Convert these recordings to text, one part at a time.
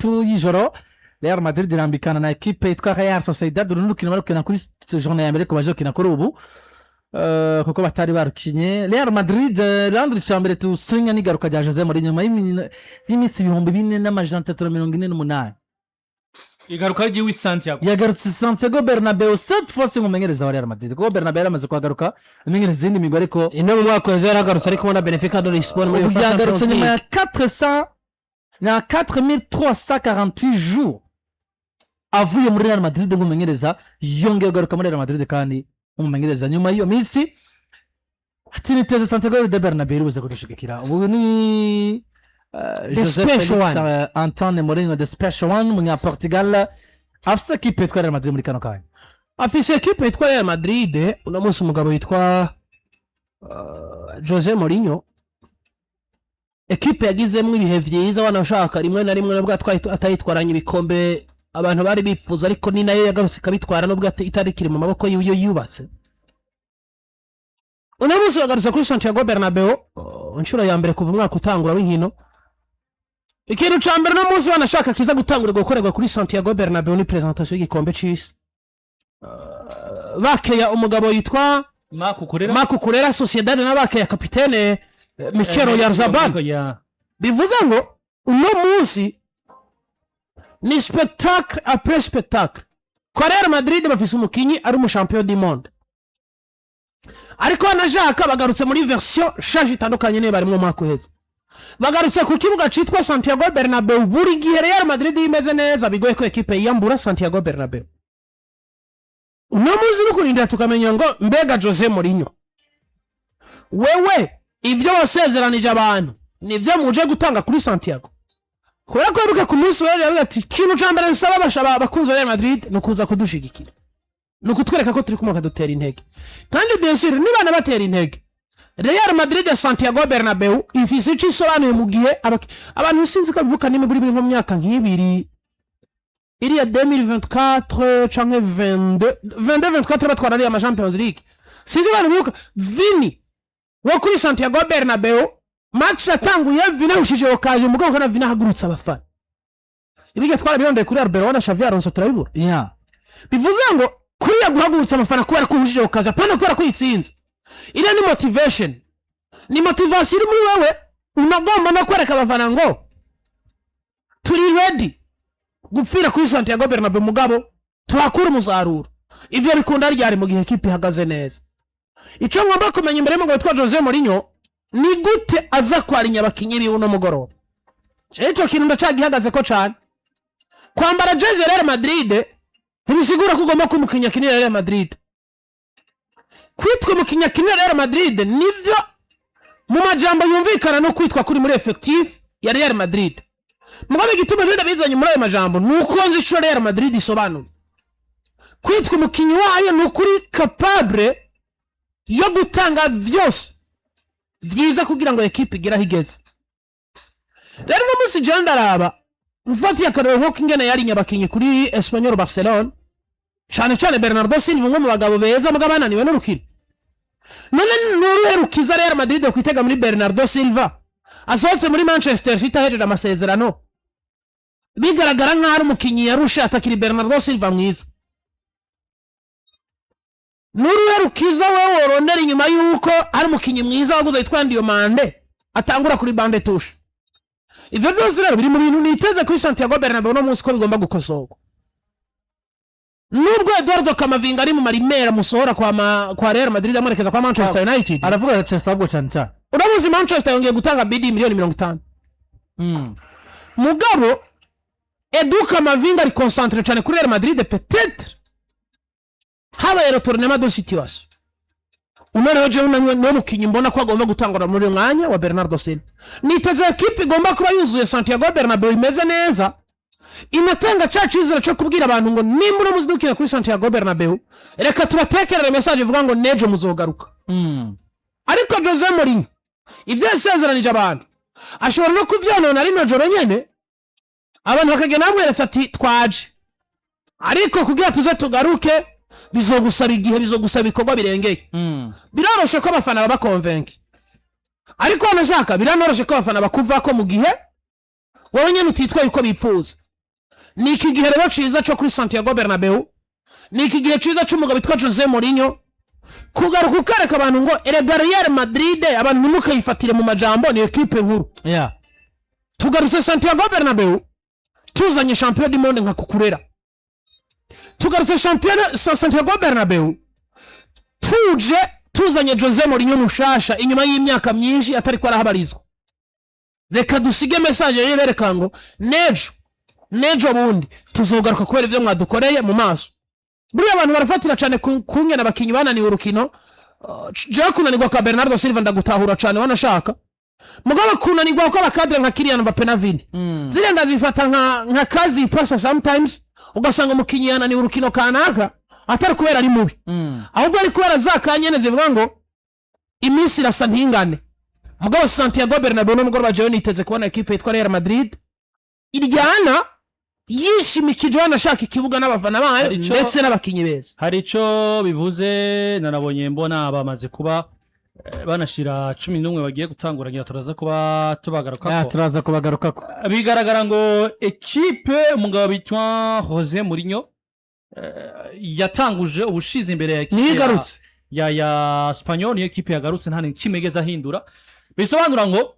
Y'ijoro Real Madrid irambikana na ekipe yitwa Real Sociedad. Uru ni urukino barukina kuri journée ya mbere, ariko baje gukina kuri ubu kuko batari barukinye. Real Madrid, Landry, cya mbere tusinya n'igaruka rya Jose Mourinho nyuma y'iminsi 4348. Igaruka ry'iwe i Santiago. Yagarutse Santiago Bernabeu, cette fois nk'umumenyereza wa Real Madrid, kuko Bernabeu yaramaze kuhagaruka amenyereza izindi migwi, ariko ino mu mwaka w'ejo yaragarutse ari kumwe na Benfica de Lisbonne muri ubu UEFA yagarutse Champions nyuma ya League. 400 na 4348 jours avuye muri Real Madrid nk'umumenyereza. Yongeye kugaruka muri Real Madrid kandi nk'umumenyereza nyuma y'iyo minsi, ati niteze Santiago de Bernabeu buze kudushigikira. Ubu ni The Jose special Felix one. Antoine Mourinho, the special one, umunyaportugal afise ekipe yitwa Real Madrid muri kano kanya. Afise ekipe yitwa Real Madrid uno munsi. Umugabo yitwa Jose Mourinho, ekipe yagizemo ibihe vyiza, wanashaka rimwe na rimwe nubwo atayitwaranye ibikombe abantu bari bifuza, ariko ni nayo yagarutse ikabitwara nubwo itari kiri mu maboko yiwe yubatse. Uno munsi yagarutse kuri Santiago Bernabeu inshuro ya mbere kuva umwaka utangura w'inkino. Ikintu ca mbere uno munsi wanashaka kiza gutangura gukorerwa kuri Santiago Bernabeu ni présentation y'igikombe c'isi. Bakeya umugabo yitwa Marc Cucurella. Marc Cucurella, Sociedad, n'abakeya kapitene Mikel Oyarzabal. Bivuze ngo uno munsi ni spectacle après spectacle kwa Real Madrid. Bafise umukinyi ari umu champion du monde, ariko wanashaka bagarutse muri version shaje itandukanye niyo barimwo umwaka uheze. Bagarutse ku kibuga citwa Santiago Bernabeu. Buri gihe Real Madrid iyo imeze neza, bigoye ko ekipe yiyambura Santiago Bernabeu. Uno munsi no kurindira tukamenya ngo mbega Jose Mourinho, wewe ibyo wasezeranije abantu nibyo muje gutanga kuri Santiago? Kubera ko wibuke ku munsi w'ejo yavuze ati ikintu cya mbere nsaba abakunzi ba Real Madrid ni ukuza kudushigikira, ni ukutwereka ko turi kumwe, bakadutera intege. Kandi bien sûr niba batera intege, Real Madrid ya Santiago Bernabeu ifise ico isobanuye mu gihe abantu sinzi ko bibuka nimwe buri nko mu myaka nk'ibiri iriya, 2024 canke 22, 22, 24, batwara ariya ma Champions League. Sinzi abantu bibuka Vini wo kuri Santiago Bernabeu, match yatanguye Vini ahushije occasion, mugabo kana Vini ahagurutse abafana. Ibiryo twarabirondeye kuri Arbeloa na Xavi Alonso turabibura. Bivuze ngo kuriya guhagurutsa abafana kubera ko uhushije occasion, apana kubera ko uyitsinze, iriya ni motivation, ni motivation iri muri wewe. Unagomba no kwereka abafana ngo turi ready gupfira kuri Santiago Bernabeu, mugabo tuhakura umusaruro. Ivyo bikunda ryari? Mu gihe ekipe ihagaze neza. Ico ngomba kumenya imbere y'umugabo witwa Jose Mourinho ni gute aza kwarinya abakinyi biwe uno mugoroba. Jewe ico kintu ndacagihagaze ko cane. Kwambara jezi ya Real Madrid ntibisigura ko ugomba kuba umukinnyi akinira Real Madrid. Kwitwa umukinnyi akinira Real Madrid nivyo mu majambo yumvikana no kwitwa kuri muri effectif ya Real Madrid. Mugabo igituma rero bizanye muri ayo majambo ni uko nzi ico Real Madrid isobanuye. Kwitwa umukinnyi wayo ni ukuri capable yo gutanga vyose vyiza kugira ngo ekipe igere aho igeze. Rero uno munsi jewe ndaraba mfatiye akarorero nk'uko ingene yarinye abakinyi kuri Espanyol Barcelone, cane cane Bernardo Silva, umwe mu bagabo beza mugabo bananiwe n'urukino. None ni uruhe rukiza Real Madrid kwitega muri Bernardo Silva asohotse muri Manchester City ahejeje amasezerano, bigaragara nk'aho ari umukinyi yarushe, atakiri Bernardo Silva mwiza? N'uruhe rukiza wowe worondera inyuma y'uko ari umukinyi mwiza waguze witwa Diomande atangura kuri banc de touche? Ivyo vyose rero biri mu bintu niteze kuri Santiago Bernabeu uno munsi ko bigomba gukosorwa. Nubwo Eduardo Camavinga ari mu marimera musohora kwa Real Madrid amwerekeza kwa Manchester United. Aravuga Chelsea ahubwo cyane cyane. Uramuzi, Manchester yongeye gutanga bid miliyoni 50. Mugabo Edu Camavinga ari concentré cyane kuri Real Madrid. Peut-être habaye retournement de situation. Uno rero jewe niwe mukinyi mbona ko agomba gutangura muri uyu mwanya wa Bernardo Silva. Niteze ekipe igomba kuba yuzuye Santiago Bernabeu, imeze neza, inatanga ca cizere co kubwira abantu ngo nimba uno muzi dukina kuri Santiago Bernabeu, reka tubatekerere message ivuga ngo nejo muzogaruka. Ariko Jose Mourinho ibyo yasezeranije abantu ashobora no kuvyonona rino joro nyene, abantu bakagenda bamweretse ati twaje, ariko kugira tuze tugaruke bizogusaba igihe, bizogusaba ibikorwa birengeye. Biroroshe ko abafana baba convaincus, ariko wanashaka biranoroshe ko abafana bakuvako mu gihe wowe nyene utitwaye uko bipfuza. Ni iki gihe rero ciza co kuri Santiago Bernabeu, ni iki gihe ciza c'umugabo witwa Jose Mourinho kugaruka ukareka abantu ngo erega Real Madrid, abantu ntimukayifatire mu majambo, ni ekipe nkuru. Tugarutse Santiago Bernabeu tuzanye champion du monde nka Cucurella, tugarutse champion Santiago Bernabeu tuje tuzanye Jose Mourinho mushasha inyuma y'imyaka myinshi atari ko arahabarizwa. Reka dusige message rero bereka ngo nejo nejo bundi tuzogaruka kubera ibyo mwadukoreye mu maso. Buriya abantu barafatira cyane kungena abakinyi bananiwe urukino. Jewe kunanirwa kwa Bernardo Silva ndagutahura cyane, wanashaka mugabo kunanirwa ko aba cadre nka Kylian Mbappe na Vini, ziriya ndazifata nka kazi ipasa. Sometimes ugasanga umukinyi yananiwe urukino kanaka atari kubera ari mubi, ahubwo ari kubera za kanyene zivuga ngo iminsi irasa ntingane. Mugabo Santiago Bernabeu n'umugoroba jewe niteze kubona ekipe yitwa Real Madrid iryana yishimikije, wanashaka ikibuga n'abafana bayo ndetse n'abakinyi beza. Hari ico bivuze, nanabonye mbona bamaze kuba banashira 11 bagiye gutangura, ngira turaza kuba tubagarukako. Turaza kubagarukako. Bigaragara ngo ekipe umugabo bitwa Jose Mourinho yatanguje ubushize imbere ya ekipe Niyo igarutse. ya Espanyol, niyo ekipe yagarutse, nta kimwe igeze ahindura. Bisobanura ngo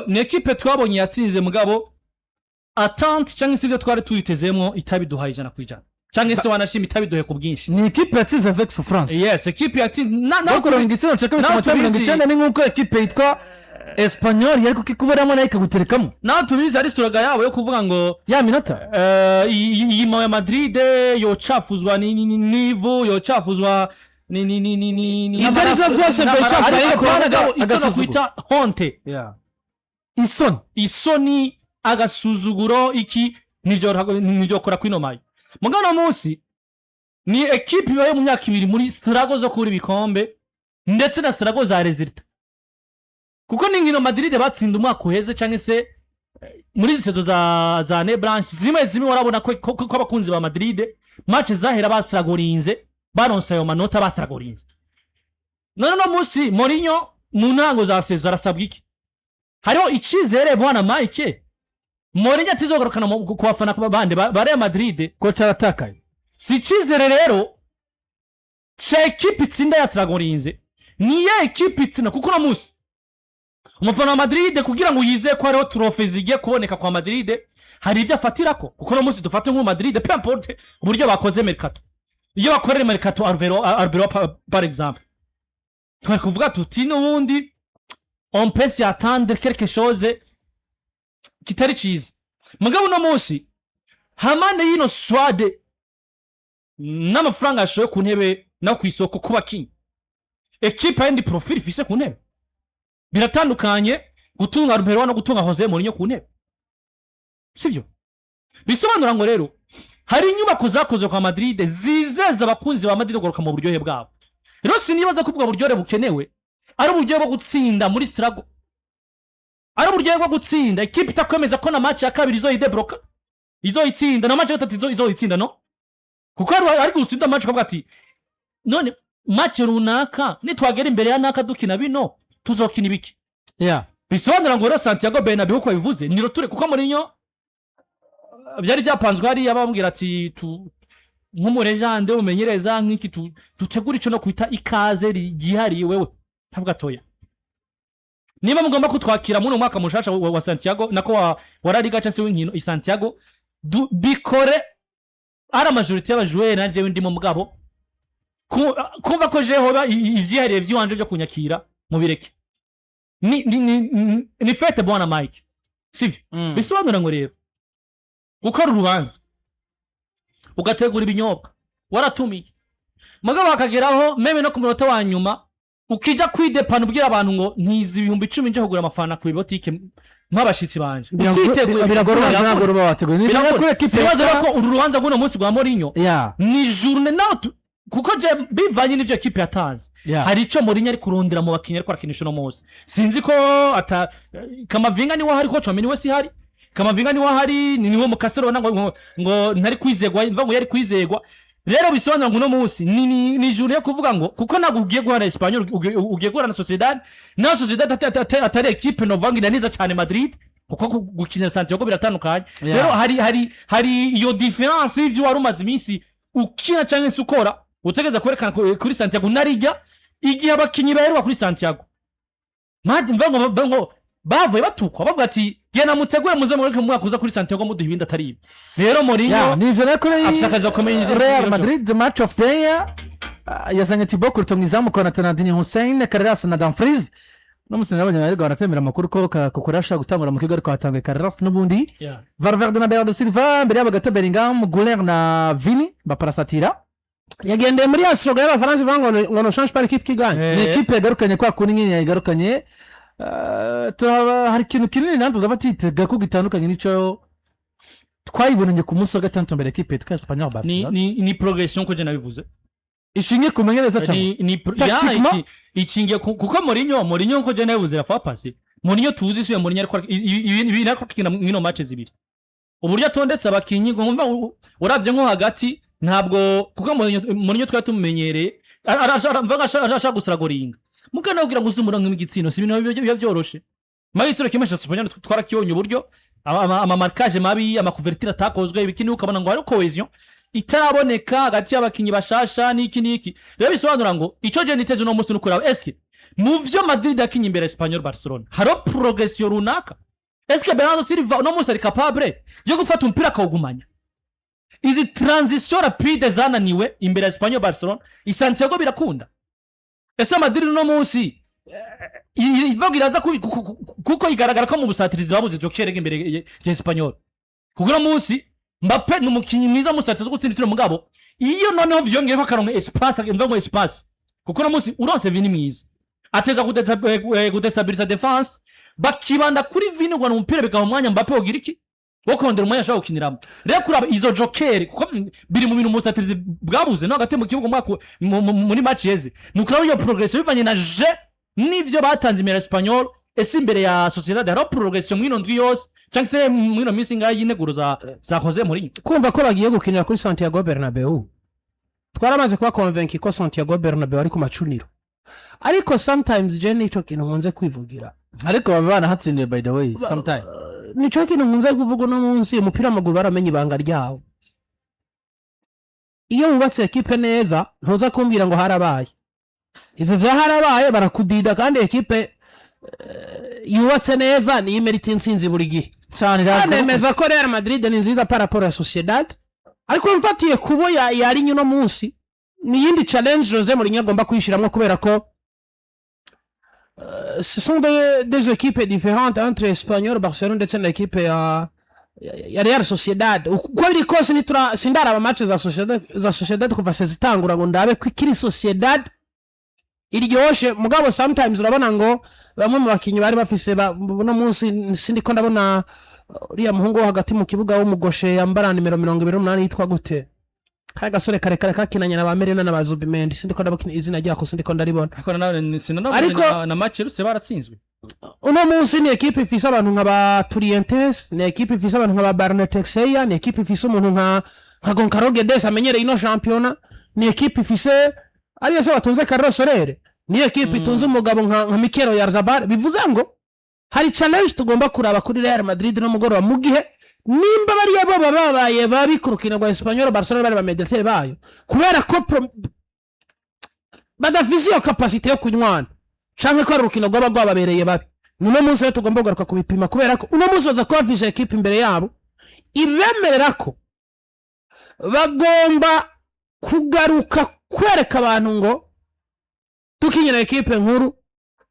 ni ekipe twabonye yatsinze, mugabo attente cyangwa se ibyo twari tuyitezemo itabiduhaye 100%, cyangwa se wanashima itabiduhe ku bwinshi. Ni ekipe yatsinze avec souffrance. Yes, ekipe yatsinze no kuronga igitsina cya kabiri ku nawe manota mirongo tubizi. icyenda ni nk'uko ekipe yitwa Espanyol yari kukikuberamo nayo ikaguterekamo. Nawe tubizi, ari slogan yabo yo kuvuga ngo ya minota iyi ya Madrid yocafuzwa n'ivu, yocafuzwa ni ni ni ni ni ni Ibyo ari byo byose n'amaraso. byocafuza, Ariko ariko mugabo icyo agasuzuguro. nakwita honte, isoni, isoni, agasuzuguro, iki nivyo kora kwino mayo. Mugabo no munsi ni ekipe ibaye mu myaka 2 muri struggle zo kubura ibikombe ndetse na struggle za résultat, kuko ni nkino Madrid batsinda umwaka uheze cyangwa se muri izi saison za année blanche zimwe zimwe, warabona ko abakunzi ba Madrid match zahera basiragorinze, baronse ayo manota basiragorinze. None no munsi Mourinho mu ntango za saison arasabwa iki? Hariho icizere, bwana Mike, Mourinho atizogarukana ku bafana bande ba Real Madrid? Ko cyaratakaye. Si icizere rero ca ekipe itsinda yasiragorinze, ni ya ekipe itsinda, kuko uno munsi umufana wa Madrid kugira ngo yizeye ko hariho trophée zigiye kuboneka kwa Madrid, hari ibyo afatirako. Kuko uno munsi dufate nk'ubu Madrid, peu importe uburyo bakoze mercato, iyo bakorera mercato Arbeloa par exemple, twari kuvuga tuti n'ubundi on peut s'y attendre quelque chose kitari ciza. Mugabo uno munsi hamande y'ino squad n'amafaranga yashowe ku ntebe no ku isoko ku bakinyi, ekipe yindi profil ifise ku ntebe biratandukanye gutunga Arbeloa no gutunga Jose Mourinho ku ntebe, sibyo? Bisobanura ngo rero hari inyubako zakozwe kwa Madrid zizeza abakunzi ba Madrid kugaruka mu buryohe bwabo. Rero sinibaza ko ubwo buryohe bukenewe ari uburyohe bwo gutsinda muri struggle, ari uburyohe bwo gutsinda ikipe itakwemeza ko na match ya kabiri izoyidebroka, izoyitsinda, na match ya gatatu izoyitsinda, no kuko hari gutsinda match ukavuga ati none match runaka nitwagera imbere ya naka dukina bino, tuzokina ibiki? Bisobanura ngo rero Santiago Bernabeu, uko bivuze, ni retour, kuko Mourinho byari byapanzwe hariya bamubwira ati tu nk'umu légende umenyereza nk'iki dutegura icyo no kwita ikaze ryihariye wewe. Ntabwo atoya niba mugomba kutwakira muri uyu mwaka mushasha wa Santiago, nako wa La Liga cyangwa se w'inkino i Santiago, bikore ari a majorité y'aba joueurs na jewe ndimo. Mugabo kumva ko jeho hoba ivyihariye vy'iwanje vyo kunyakira, mubireke, ni fête, bwana Mike, sivyo? Bisobanura ngo rero gukora urubanza, ugategura ibinyobwa, waratumiye, mugabo hakageraho même no ku munota wa nyuma ukija kwidepana ubwira abantu ngo ntizi 10,000 nje kugura amafana ku ibotike nk'abashitsi banje utiteguye. Biragora, ntabwo ruba wateguye. Ni Biravuna. kuri ekipe Sinibaza rero ko uru rubanza rw'uno munsi rwa Mourinho ni journée nawe kuko je bivanye n'ivyo ekipe yatanze, hari ico Mourinho ari kurondera mu bakinyi ariko arakinisha uno munsi. Sinzi ko ata Camavinga niwe ahari, ko Tchouameni we si hari. Camavinga niwe ahari, ni niwe mukasero ubona ngo ntari kwizegwa, mva ngo yari kwizegwa. Rero bisobanura ngo uno munsi ni journée yo kuvuga ngo kuko ntabwo ugiye guhana Espanyol, ugiye guhana na Sociedad, naho Sociedad atari ekipe novuga ngo inaniza cyane Madrid. Kuko gukina Santiago biratandukanye. Rero hari iyo différence y'ivyo wari umaze iminsi ukina cyangwa se ukora, utegereza kwerekana kuri Santiago. Narijya igihe abakinyi baheruka kuri Santiago Madi mva ngo bavuye batukwa, bavuga ati: "Genda mutegure, muze mureke mu mwaka uza kuri Santiago muduha ibindi atari ibi." Rero Mourinho Ya, nivyo rero kuri afise akazi gakomeye. Real Madrid, match of the year yazanye Thibaut Courtois mu izamu, Konate na Dean Huijsen, Carreras na Dumfries. No musi nabonye ariko baratemera amakuru ko Cucurella ashobora gutangura mu kigo, ariko hatanguye Carreras n'ubundi. Valverde na Bernardo Silva mbere yabo gato, Bellingham, Güler na Vini baparasatira. Yagendeye muri ya slogan y'Abafaransa ivuga ngo "Ne change pas l'équipe qui gagne". Ni ekipe yagarukanye kwa kundi nyine yagarukanye. Hari ikintu kinini natwe turaba twitega ko gitandukanye n'ico twayibonanye ku munsi wa gatandatu mbere ekipe yitwa Espanyol Ni Barcelona. Ni progression ko je nabivuze. Ishingiye ku menyereza cyangwa Ni ya Tactiquement? Ikingiye kuko Mourinho, nko je nabivuze la fois passée, Mourinho tuzi si Mourinho, ariko ibi ariko akina mwino match zibiri, uburyo atondetse abakinyi ngo ngumva uravye nko hagati ntabwo, kuko Mourinho twari tumumenyereye mvuga ashaka gusiragoringa mugana kugira ngo uzumura nk'igitsino, si ibintu biba byoroshe. Maze kimwe cya Espanyol twarakibonye, uburyo ama marquage mabi, ama couverture atakozwe, ibiki, ukabona ngo hari cohésion itaraboneka hagati y'abakinyi bashasha n'iki n'iki. Rero bisobanura ngo ico je niteze uno munsi nukuraba eske mu vyo Madrid yakinye imbere ya Espanyol Barcelona hariho progression runaka. Eske Bernardo Silva uno munsi ari capable yo gufata umupira akawugumanya? Izi transition rapide zananiwe imbere ya Espanyol Barcelona, i Santiago birakunda? Ese Madrid uno munsi ivuga iraza kuko igaragara ko mu busatirizi babuze joker imbere ya Espanyol, kuko uno munsi Mbappe ni umukinnyi mwiza musatirizi wo gutsinda ibitego, mugabo iyo noneho vyongeyeho akaronka espace, mvuga ngo espace, kuko uno munsi uronse Vini mwiza ateza kudestabiliza défense, bakibanda kuri Vini ugwana umupira, bikaha umwanya Mbappe wogira iki wo kongera umwanya ashobora gukiniramo. Rero kuraba izo joker, kuko biri mu bintu umusatirizi bwabuze no hagati mu kibuga umwaka muri match yeze, ni ukuraba iyo progression bivanye na je n'ivyo batanze imbere ya Espanyol. Ese imbere ya Sociedad hariho progression mw'ino ndwi yose cyangwa se mw'ino minsi ngaho y'integuro za Jose Mourinho? Kumva ko bagiye gukinira kuri Santiago Bernabeu, twaramaze kuba convaincu ko Santiago Bernabeu ari ku macuniro, ariko sometimes je nico kintu nkunze kwivugira. Ariko baba banahatsindiye, by the way, sometime. Nico kintu nkunze kuvuga: uno munsi umupira w'amaguru baramenye ibanga ryawo. Iyo wubatse ekipe neza, ntuza kumbwira ngo harabaye ivyo vya harabaye, barakudida. Kandi ekipe yubatse neza niyo imerita intsinzi buri gihe. Cyane, iraza. Nemeza ko Real Madrid ni nziza par rapport ya Sociedad, ariko mfatiye kubo yari uno munsi, ni iyindi challenge Jose Mourinho agomba kwishyiramo, kubera ko ce sont des équipes différentes entre Espanyol Barcelona ndetse na équipe ya Real Sociedad. Uko biri kose, nitura sindaraba match za Sociedad kuva sezitangura ngo ndabe ko ikiri Sociedad iryoshe, mugabo sometimes urabona ngo bamwe mu bakinnyi bari bafise uno munsi sindiko ndabona uriya muhungu wo hagati mu kibuga w'umugoshe yambara nimero 28 yitwa gute? Kari gasore karekare kakinanye na ba Merino na ba Zubimendi, sindiko ndabona izina ryako, sindiko ndaribona. Ariko sinanavuze na match yerutse baratsinzwe. Uno munsi ni ekipe ifise abantu nka ba Turrientes, ni ekipe ifise abantu nka ba Barnetexeya, ni ekipe ifise umuntu nka Goncalo Guedes amenyereye ino shampiyona, ni ekipe ifise ariyo se batunze Carlos Soler, ni ekipe itunze umugabo nka Mikel Oyarzabal. Bivuze ngo hari challenge tugomba kuraba kuri Real Madrid no mugoroba, mu gihe nimba bariya bo baba babaye babi ku rukino rwa Espanyol Barcelona, bari ba médiateur bayo, kubera ko badafise iyo capacité yo kunywana, canke ko ari urukino rwaba rwababereye babi. Ni uno munsi rero tugomba kugaruka kubipima, kubera ko uno munsi baza kuba bafise ekipe imbere yabo ibemerera ko bagomba kugaruka kwereka abantu ngo tukinyina ekipe nkuru,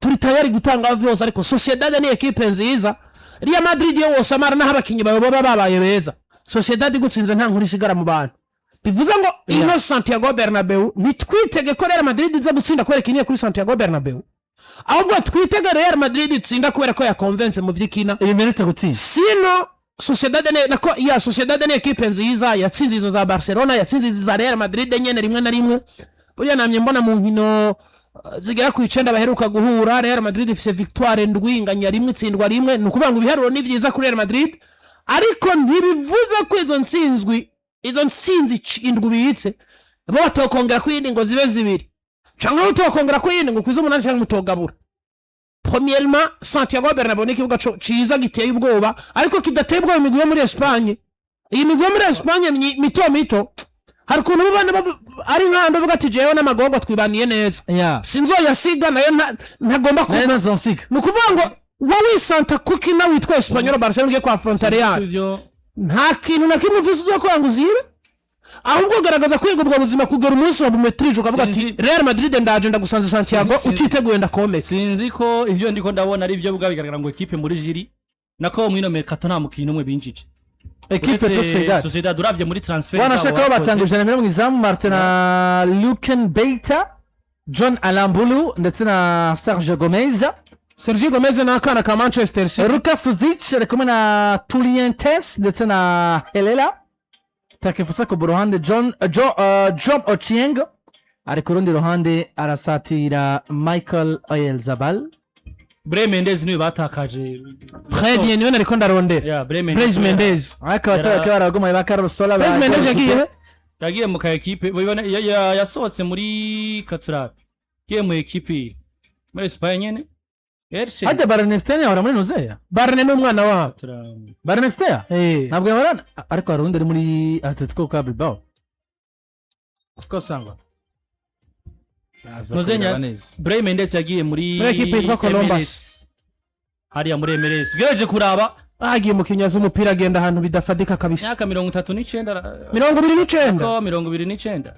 turi tayari gutanga vyose. Ariko Sociedad ni ekipe nziza. Real Madrid yo wosamara naho abakinyi bawe baba babaye beza, Sociedad igutsinze nta nkuru isigara mu bantu. Bivuze ngo ino Santiago Bernabeu, ntitwitege ko Real Madrid iza gutsinda kubera ikiniye kuri Santiago Bernabeu, ahubwo twitege Real Madrid itsinda kubera ko yakonvense mu vy'ikina. Iyi minota gutsinda. Sino Sociedad ne nako ya Sociedad ni ekipe nziza, yatsinze izo za Barcelona, yatsinze izo za Real Madrid nyene rimwe na rimwe. Burya namye mbona mu nkino zigera ku 9 baheruka guhura, Real Madrid ifise victoire ndwi, inganya rimwe, itsindwa rimwe. Ni ukuvuga ngo ibiharuro ni vyiza kuri Real Madrid, ariko ntibivuze ko izo ntsinzwi, izo ntsinzi indwi ubitse, bo batokongera ku yindi ngo zibe zibiri, canke utokongera ku yindi ngo kwize umunani, canke mutogabura. Premièrement, Santiago Bernabeu ni ikibuga ciza giteye ubwoba, ariko kidateye ubwoba imigwi yo muri Espagne. Iyi migwi yo muri Espagne mito mito, hari ukuntu bana ari nk'ahantu bavuga ati: "Jewe n'amagorwa twibaniye neza." Sinzoyasiga nayo ntagomba Nayo kuba ntazonsiga. Ni ukuvuga ngo wowe wisanta kuki nawe witwa Espanyol Barcelona ugiye kwa affronta Real, Ivyo nta kintu na kimwe ufise uzokora ngo uzibe, ahubwo garagaza kwiga ubwo buzima kugera umunsi wa bumetrije, ukavuga ati: "Real Madrid, ndaje ndagusanze Santiago, utiteguye ndakometse." Sinzi ko ivyo ndiko ndabona ari byo bwa bigaragara ngo ekipe muri jiri nako mwino mercato nta mukinyi n'umwe binjije. Ekipe Uretse Sociedad. Sociedad, uravye muri transfer Wanashaka zabo bo bakoze. batanguje na mu izamu Martin na Luken Beita, John Alambulu ndetse na Sergio Gomez. Sergio Gomez ni akana ka Manchester City. Lucas Suzic ari kumwe na Turientes ndetse na Helela Takefusa ku ruhande, John John Ochieng ari ku rundi ruhande arasatira Michael Oyarzabal. Bre Mendez niwe batakaje. Très bien, niwe nariko ndarondera. Yeah, Bre Mendez. Blaise Mendez. Ariko abatari baragumaye ba Carlos Sola Blaise Mendez yagiye he? Yagiye mu ka ekipe yasohotse muri Katurabe, yagiye mu ekipe muri Espagne nyene, Elche. Hajya Baronexten yahora muri Nuzeya. Barne ni umwana wabo. Baronexten Eh. ntabwo yahora, ariko hari undi ari muri Atletico ka Bilbao ko sangwa. Nuzenya Bre Mendez yagiye muri Muri ekipe yitwa Columbus. MLS. Hariya muri MLS ugerageje kuraba. Agiye mu kinyaza umupira, agenda ahantu bidafatika kabisa. Imyaka 39. 29. Ko 29.